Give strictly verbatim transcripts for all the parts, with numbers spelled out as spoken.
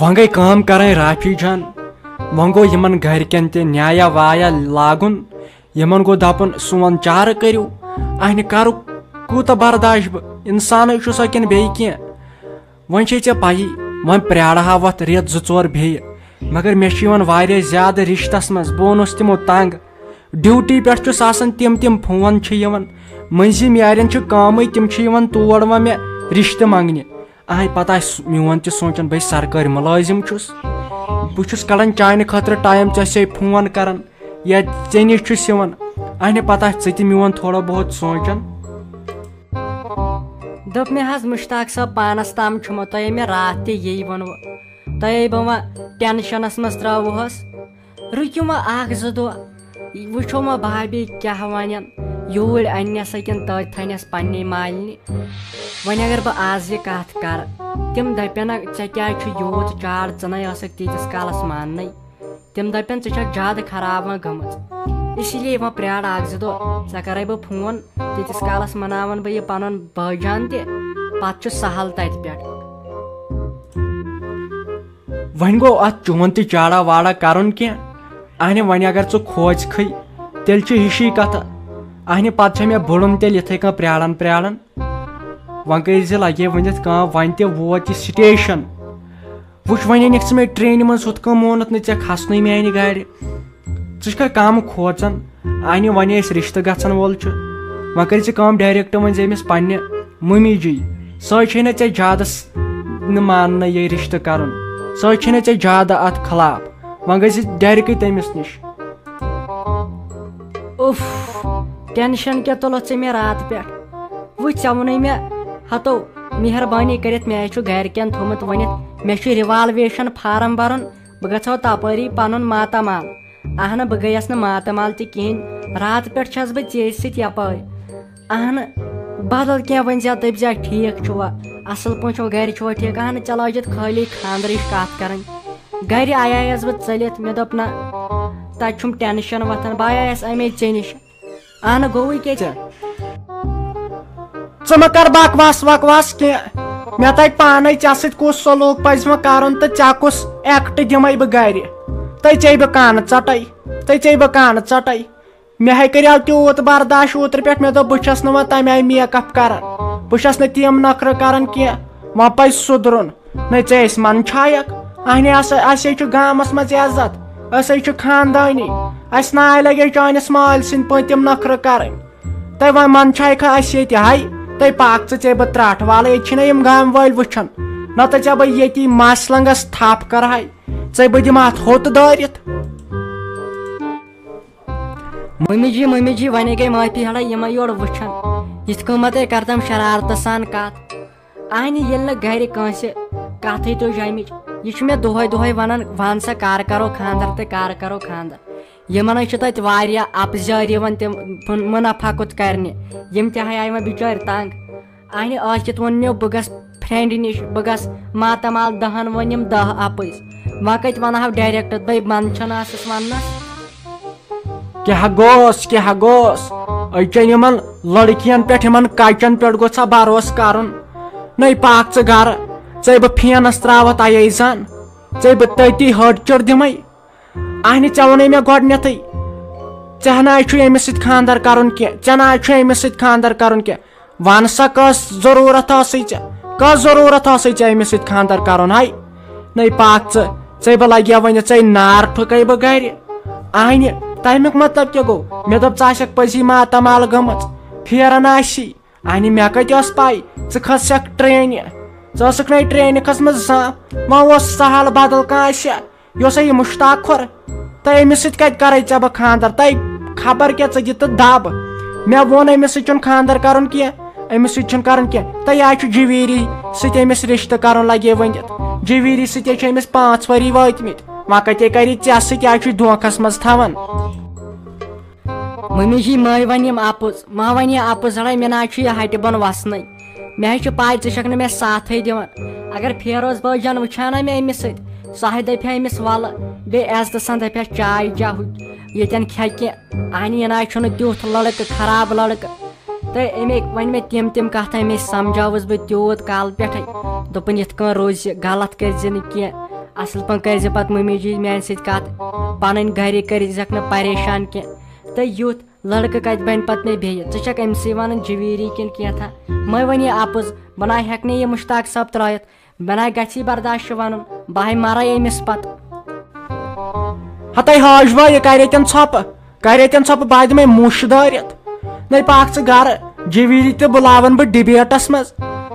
وۄنۍ گٔے کٲم کرٕنۍ رافی جان، وۄنۍ گوٚو یِمن گرِکٮ۪ن تہِ نیایا وایا لاگُن۔ یِمن گوٚو دپُن، سون چارٕ کٔرِو، اہنہِ کرُک کوٗتاہ برداش بہٕ، انسانٕے چھُسا کِنہٕ بیٚیہِ کینٛہہ؟ وۄنۍ چھے ژےٚ پَیی، وۄنۍ پرٛارٕ ہا وَتھ رٮ۪تھ زٕ ژور بیٚیہِ، مگر مےٚ چھُ یِوان واریاہ زیادٕ رِشتَس منٛز، بہٕ اوٚنُس تِمو تنٛگ۔ ڈیوٹی پٮ۪ٹھ چھُس آسان، تِم تِم فون چھِ یِوان، مٔنٛزِم یارٮ۪ن چھِ کٲمٕے، تِم چھِ یِوان تور وۄنۍ مےٚ رِشتہٕ منٛگنہِ۔ اہنہِ پتہٕ آسہِ میون تہِ سونٛچان، بہٕ ہے سرکٲرۍ مُلٲزِم چھُس، بہٕ چھُس کڑان چانہِ خٲطرٕ ٹایم، ژےٚ چھے فون کران یا ژےٚ نِش چھُس یِوان، اہنہِ پتہٕ آسہِ ژٕ تہِ میون تھوڑا بہت سونٛچان۔ دوٚپ مےٚ حظ، مشتاق صٲب، پانس تام چھُمو تۄہہِ مےٚ راتھ تہِ یی ووٚنوٕ، تۄہے بہٕ وۄنۍ ٹینشنس منٛز ترٛاوُہس۔ رُکِو وۄنۍ اکھ زٕ دۄہ، وٕچھو وۄنۍ بھابھی کیٛاہ ونن، یوٗرۍ اننس کِنہٕ تٔتۍ تھنس پننہِ مالنہِ۔ وۄنۍ اگر بہٕ آز یہِ کتھ کرٕ، تِم دپن، ژےٚ کیٛازِ چھُ یوٗت چاڑ، ژٕ نے ٲسکھ تیٖتِس کالس ماننٕے۔ تِم دپن، ژٕ چھکھ زیادٕ خراب وۄنۍ گٔمٕژ، اسی لیے وۄنۍ پرٛار اکھ زٕ دۄہ، ژےٚ کرے بہٕ فون، تیٖتِس کالس مناون بہٕ یہِ پنُن بٲے جان تہِ، پتہٕ چھُ سہل تتہِ پٮ۪ٹھ۔ وۄنۍ گوٚو اتھ چون تہِ چاڑا واڑا کرُن کینٛہہ۔ اہنہِ وۄنۍ اگر ژٕ کھوژکھٕے، تیٚلہِ چھِ ہِشی کتھا۔ اہنہِ پتہٕ چھےٚ مےٚ بُڑُن تیٚلہِ یِتھے کٔنۍ پرٛاران پرٛاران۔ وۄنۍ گٔے زِ لگے ؤنِتھ کٲم، وۄنۍ تہِ ووت یہِ سٹیشن۔ وٕچھ، وۄنۍ أنِکھ ژٕ مےٚ ٹرینہِ منٛز، ہُتھ کٔنۍ مونُتھ نہٕ ژےٚ کھسنُے میانہِ گاڑِ۔ ژٕ چھکھا کم کھوژان؟ اہنہِ وۄنۍ أسۍ رشتہٕ گژھن وول چھُ، وۄنۍ کٔرۍ زِ کٲم، ڈایریکٹ ؤنۍ زِ أمِس پننہِ مٔمی جی، سۄے چھے نہ ژےٚ زیادس نہٕ ماننہٕ یہِ رشتہٕ کرُن، سۄے چھے نہ ژےٚ زیادٕ اتھ خلاف، وۄنۍ گٔے زِ ڈایریکٹٕے تٔمِس نِش۔ اُف، ٹینشن کیٛاہ تُلتھ ژےٚ مےٚ راتہٕ پٮ۪ٹھ؟ وٕچھ، ژےٚ ووٚنُے مےٚ ہتو مہربٲنی کٔرِتھ، مےٚ ہے چھُ گرِکٮ۪ن تھوٚمُت ؤنِتھ، مےٚ چھُ ریوالویشن فارم برُن، بہٕ گژھو تپٲری پنُن ماتامال۔ اہنہٕ، بہٕ گٔیس نہٕ ماتامال تہِ کِہینۍ، راتہٕ پٮ۪ٹھ چھس بہٕ ژیٚے سۭتۍ یپٲرۍ۔ اہنہٕ، بدل کینٛہہ ؤنۍ زِ، دٔپۍ زِ ٹھیٖک چھُوا، اصل پٲٹھۍ چھُوا، گرِ چھُوا ٹھیٖک؟ اہنہٕ، ژےٚ لٲجِتھ خٲلی خانٛدرٕچ کتھ کرٕنۍ۔ گرِ آیایس بہٕ ژٔلِتھ، مےٚ دوٚپ، نہ، تتہِ چھُم ٹینشن وۄتھان، بہٕ آیایس امے ژےٚ نِش۔ اہنہٕ، گوٚوٕے کیٛاہ ژےٚ؟ ژٕ مہ کر بکواس وکواس کینٛہہ۔ مےٚ تَگہِ پانے ژےٚ سۭتۍ کُس سلوک پزِ وۄنۍ کرُن تہٕ ژےٚ کُس ایکٹ دِمے بہٕ گرِ۔ تہٕ ژےٚ بہٕ کانہٕ ژٹے، تہٕ ژےٚ بہٕ کانہٕ ژٹے۔ مےٚ ہے کریاو تیوٗت برداش اوترٕ پٮ۪ٹھ، مےٚ دوٚپ بہٕ چھس نہٕ وۄنۍ تمہِ آیہِ میک اپ کران، بہٕ چھس نہٕ تِم نخرٕ کران کینٛہہ۔ وۄنۍ پزِ سُدرُن۔ نہ ژےٚ أسۍ منٛدچھایکھ؟ اہنہِ، اسہِ اسے چھُ گامس منٛز عزت، أسے چھِ خاندٲنی، اسہِ ناے لگے چٲنِس مٲلۍ سٕنٛدۍ پٲٹھۍ تِم نخرٕ کرٕنۍ۔ تہٕ وۄنۍ منٛدچھایکھا اسہِ ییٚتہِ؟ ہاے، تہٕ پاک ژٕ، ژےٚ بہٕ ترٛٹھ والہٕ، ییٚتہِ چھِنہ یِم گامہٕ وٲلۍ وٕچھان، نتہٕ ژےٚ بہٕ ییٚتی مس لنٛگس تھپھ کرہاے، ژےٚ بہٕ دِمہٕ اتھ ہوٚت دٲرِتھ۔ مٔمی جی، مٔمی جی، ونے گٔے معٲفی ہڑا یِمے یورٕ وٕچھان، یِتھ کٔنۍ مہ تۄہہِ کرتم شرارتہٕ سان کتھ۔ اہنہِ، ییٚلہِ نہٕ گرِ کٲنٛسہِ کتھٕے تُج امِچ، یہِ چھُ مےٚ دۄہے دۄہے ونان، ون سا کر کرو خاندر تہٕ کر کرو خاندر۔ یِمن حظ چھُ تتہِ واریاہ اپزٲرۍ یِوان تِم پُن-، منافع کُت کرنہِ، یِم تہِ ہے آیہِ وۄنۍ بچٲرۍ تنگ۔ اہنہِ، ٲسِتھ ووٚن مےٚ، بہٕ گژھٕ فرینڈِ نِش، بہٕ گژھٕ ماتامال دہن، وۄنۍ یِم دہ اپٕز۔ وۄنۍ کتہِ ونہٕ ہاو ڈایریکٹ، بے منٛد چھنہٕ آسس وننس۔ کیٛاہ گوٚوس، کیٛاہ گوٚوس؟ أکٮ۪ن یِمن لڑکِین پٮ۪ٹھ، یِمن کچن پٮ۪ٹھ گوٚژھ ہا بروسہٕ کرُن۔ نٔے پاکھ ژٕ گرٕ، ژے بہٕ فینس تراوتھ ایزان، ژے بہٕ تٔتی ہٲٹ چٔر دِمے۔ اہنہِ، ژےٚ ووٚنے مےٚ گۄڈٕنیتھٕے، ژےٚ نہ چھُے أمِس سۭتۍ خاندر کرُن کینٛہہ، ژےٚ نہ چھُے أمِس سۭتۍ خاندر کرُن کینٛہہ۔ وَن سا، کۄس ضروٗرت ٲسٕے ژےٚ؟ کۄس ضروٗرت ٲسٕے ژےٚ أمِس سۭتۍ خانٛدر کَرُن؟ ہاے، نٔے پاکھ ژٕ، ژے بہٕ لَگہِ ہا وۄنۍ، ژے نار ٹھُکے بہٕ گَرِ۔ اَہنہِ، تَمیُک مطلب کیٛاہ گوٚو؟ مےٚ دوٚپ، ژٕ آسَکھ پٔزی ماتامال گٔمٕژ، پھیران آسی۔ اَہنہِ، مےٚ کَتہِ ٲس پَے ژٕ کھسکھ ٹرٛینہِ؟ ژٕ ٲسٕکھ نَے ٹرٛینہِ کھٔژمٕژ زانٛہہ، وۄنۍ اوس سہل بدل کانٛہہ آسہِ ہا۔ یہِ اوسا یہِ مُشتاق کھۄر؟ تہٕ أمِس سۭتۍ کَتہِ کَرَے ژےٚ بہٕ خانٛدر؟ تَے خبر کیٛاہ ژٕ دِتہٕ دَب۔ مےٚ ووٚن أمِس سۭتۍ چھُنہٕ خانٛدر کَرُن کینٛہہ، أمِس سۭتۍ چھُنہٕ کَرُن کینٛہہ۔ تہٕ یا چھُ جویٖری سۭتۍ أمِس رِشتہٕ کَرُن لَگے ؤنِتھ۔ جویٖری سۭتۍ چھِ أمِس پانٛژھ ؤری وٲتۍمٕتۍ۔ وۄنۍ کَتے کَرِ ژےٚ سۭتۍ، یا چھُے دھوکھَس منٛز تھاوان۔ مٔمی جی، مہ وَن یِم اَپُز، مہ وَن یہِ اَپُز، زَرَے مےٚ نہ حظ چھُ یہِ ہَٹہِ بۄن وَسنَے۔ مےٚ حظ چھِ پَے ژٕ چھَکھ نہٕ مےٚ ساتھٕے دِوان۔ اگر فیروز بٲے جان وٕچھِ ہا نہ مےٚ أمِس سۭتۍ، سُہ حظ دَپہِ ہا أمِس وَلہٕ، بیٚیہِ عزتہٕ سان دَپہِ ہا، چاے چاہُ، ییٚتٮ۪ن کھٮ۪کہِ۔ اَہنہِ، یہِ نہ حظ چھُنہٕ تیُتھ لٔڑکہٕ، خراب لٔڑکہٕ۔ تہٕ أمۍ وۄنۍ مےٚ تِم تِم کَتھٕ، أمۍ سَمجھاوُس بہٕ تیوٗت کالہٕ پٮ۪ٹھَے۔ دوٚپُن، یِتھ کٔنۍ روزِ، غلط کٔرۍ زِ نہٕ کینٛہہ۔ اصل پٲٹھۍ کٔرۍ زِ پتہٕ ممی جی میانہِ سۭتۍ کتھ۔ پنٕنۍ گرِکۍ کٔرۍ زکھ نہٕ پریشان کینٛہہ۔ تہٕ یُتھ لڑکہٕ کتہِ بنہِ پتہٕ مےٚ بیٚیہِ؟ ژٕ چھکھ أمسٕے ونان جویری کِنہٕ کینٛہہ تھا؟ مےٚ ونہِ یہِ اپُز، بہٕ نہ ہیٚکہٕ نہٕ یہِ مشتاق صٲب ترٲیِتھ۔ مےٚ نہ گژھی برداشت ونُن، بہٕ ہے مرے أمِس پتہٕ۔ ہتے حاج بھاے، یہِ کرے تٔمۍ ژھۄپہٕ، کرے تٔمۍ ژھۄپہٕ، بہٕ دِمے مُش دٲرِتھ۔ نَے پکھ ژٕ گرٕ، جویری تہِ بُلاون بہٕ ڈبیٹس منٛز۔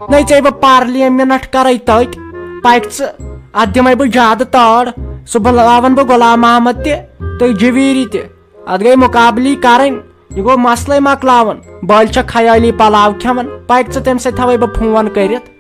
نَے ژےٚ بہٕ پارلیمنٹ کرے تٔتۍ، پکھ ژٕ، اتھ دِمے بہٕ زیادٕ تٲڑ۔ سُہ بُلاون بہٕ غلام محمد تہِ تہٕ جویری تہِ۔ اتھ گٔے مقابلی کرٕنۍ، یہِ گوٚو مسلے مۄکلاوُن۔ بٔلۍ چھکھ خیٲلی پلاو کھٮ۪وان، پکھ ژٕ، تٔمۍ سۭتۍ تھاوے بہٕ فون کٔرِتھ۔